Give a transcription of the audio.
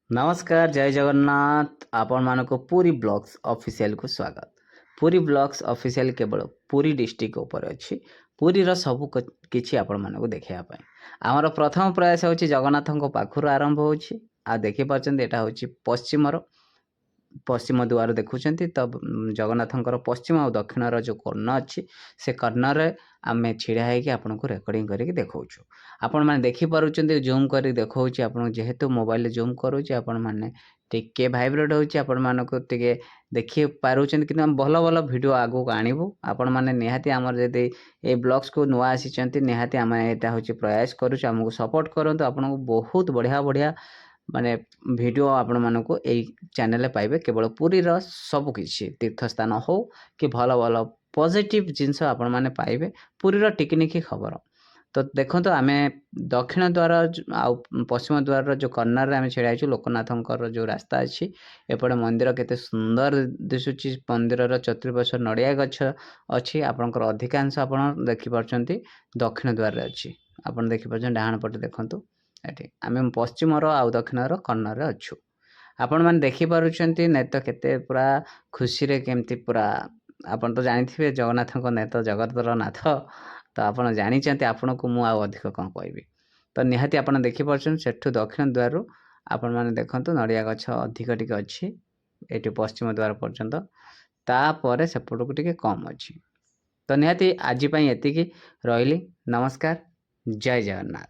ନମସ୍କାର, ଜୟ ଜଗନ୍ନାଥ। ଆପଣମାନଙ୍କୁ ପୁରୀ ବ୍ଲଗ୍ସ ଅଫିସିଆଲକୁ ସ୍ୱାଗତ। ପୁରୀ ବ୍ଲଗ୍ସ ଅଫିସିଆଲ କେବଳ ପୁରୀ ଡିଷ୍ଟ୍ରିକ୍ଟ ଉପରେ ଅଛି, ପୁରୀର ସବୁ କିଛି ଆପଣମାନଙ୍କୁ ଦେଖାଇବା ପାଇଁ। ଆମର ପ୍ରଥମ ପ୍ରୟାସ ହେଉଛି ଜଗନ୍ନାଥଙ୍କ ପାଖରୁ ଆରମ୍ଭ ହେଉଛି। ଆଉ ଦେଖିପାରୁଛନ୍ତି, ଏଇଟା ହେଉଛି ପଶ୍ଚିମର ପଶ୍ଚିମ ଦୁଆର ଦେଖୁଛନ୍ତି ତ। ଜଗନ୍ନାଥଙ୍କର ପଶ୍ଚିମ ଆଉ ଦକ୍ଷିଣର ଯେଉଁ କର୍ଣ୍ଣ ଅଛି, ସେ କର୍ଣ୍ଣରେ ଆମେ ଛିଡ଼ା ହେଇକି ଆପଣଙ୍କୁ ରେକର୍ଡ଼ିଂ କରିକି ଦେଖାଉଛୁ। ଆପଣମାନେ ଦେଖିପାରୁଛନ୍ତି, ଜୁମ୍ କରିକି ଦେଖାଉଛି ଆପଣଙ୍କୁ। ଯେହେତୁ ମୋବାଇଲରେ ଜୁମ୍ କରୁଛି, ଆପଣମାନେ ଟିକେ ଭାଇବ୍ରେଟ୍ ହେଉଛି, ଆପଣମାନଙ୍କୁ ଟିକେ ଦେଖିପାରୁଛନ୍ତି। କିନ୍ତୁ ଆମେ ଭଲ ଭଲ ଭିଡ଼ିଓ ଆଗକୁ ଆଣିବୁ। ଆପଣମାନେ ନିହାତି ଆମର ଯଦି ଏଇ ବ୍ଲଗ୍ସକୁ ନୂଆ ଆସିଛନ୍ତି, ନିହାତି ଆମେ ଏଇଟା ହେଉଛି ପ୍ରୟାସ କରୁଛୁ, ଆମକୁ ସପୋର୍ଟ କରନ୍ତୁ। ଆପଣଙ୍କୁ ବହୁତ ବଢ଼ିଆ ବଢ଼ିଆ ମାନେ ଭିଡ଼ିଓ ଆପଣମାନଙ୍କୁ ଏଇ ଚ୍ୟାନେଲରେ ପାଇବେ। କେବଳ ପୁରୀର ସବୁକିଛି ତୀର୍ଥସ୍ଥାନ ହଉ କି ଭଲ ଭଲ ପଜିଟିଭ୍ ଜିନିଷ ଆପଣମାନେ ପାଇବେ, ପୁରୀର ଟିକିନିଖି ଖବର। ତ ଦେଖନ୍ତୁ, ଆମେ ଦକ୍ଷିଣ ଦ୍ୱାର ଆଉ ପଶ୍ଚିମ ଦ୍ୱାରର ଯେଉଁ କର୍ଣ୍ଣରରେ ଆମେ ଛିଡ଼ା ହେଇଛୁ, ଲୋକନାଥଙ୍କର ଯେଉଁ ରାସ୍ତା ଅଛି ଏପଟେ। ମନ୍ଦିର କେତେ ସୁନ୍ଦର ଦିଶୁଛି। ମନ୍ଦିରର ଚତୁଃପାର୍ଶ୍ୱ ନଡ଼ିଆ ଗଛ ଅଛି ଆପଣଙ୍କର। ଅଧିକାଂଶ ଆପଣ ଦେଖିପାରୁଛନ୍ତି ଦକ୍ଷିଣ ଦ୍ୱାରରେ ଅଛି। ଆପଣ ଦେଖିପାରୁଛନ୍ତି, ଡାହାଣ ପଟେ ଦେଖନ୍ତୁ, ଏଠି ଆମେ ପଶ୍ଚିମର ଆଉ ଦକ୍ଷିଣର କର୍ଣ୍ଣରରେ ଅଛୁ। ଆପଣମାନେ ଦେଖିପାରୁଛନ୍ତି ନେତ କେତେ ପୁରା ଖୁସିରେ କେମିତି ପୁରା। ଆପଣ ତ ଜାଣିଥିବେ, ଜଗନ୍ନାଥଙ୍କ ନେତ ଜଗତର ନାଥ। ତ ଆପଣ ଜାଣିଛନ୍ତି, ଆପଣଙ୍କୁ ମୁଁ ଆଉ ଅଧିକ କ'ଣ କହିବି? ତ ନିହାତି ଆପଣ ଦେଖିପାରୁଛନ୍ତି, ସେଠୁ ଦକ୍ଷିଣ ଦ୍ୱାରରୁ ଆପଣମାନେ ଦେଖନ୍ତୁ, ନଡ଼ିଆ ଗଛ ଅଧିକ ଟିକେ ଅଛି ଏଠି ପଶ୍ଚିମ ଦ୍ୱାର ପର୍ଯ୍ୟନ୍ତ, ତାପରେ ସେପଟକୁ ଟିକେ କମ୍ ଅଛି। ତ ନିହାତି ଆଜି ପାଇଁ ଏତିକି ରହିଲି। ନମସ୍କାର, ଜୟ ଜଗନ୍ନାଥ।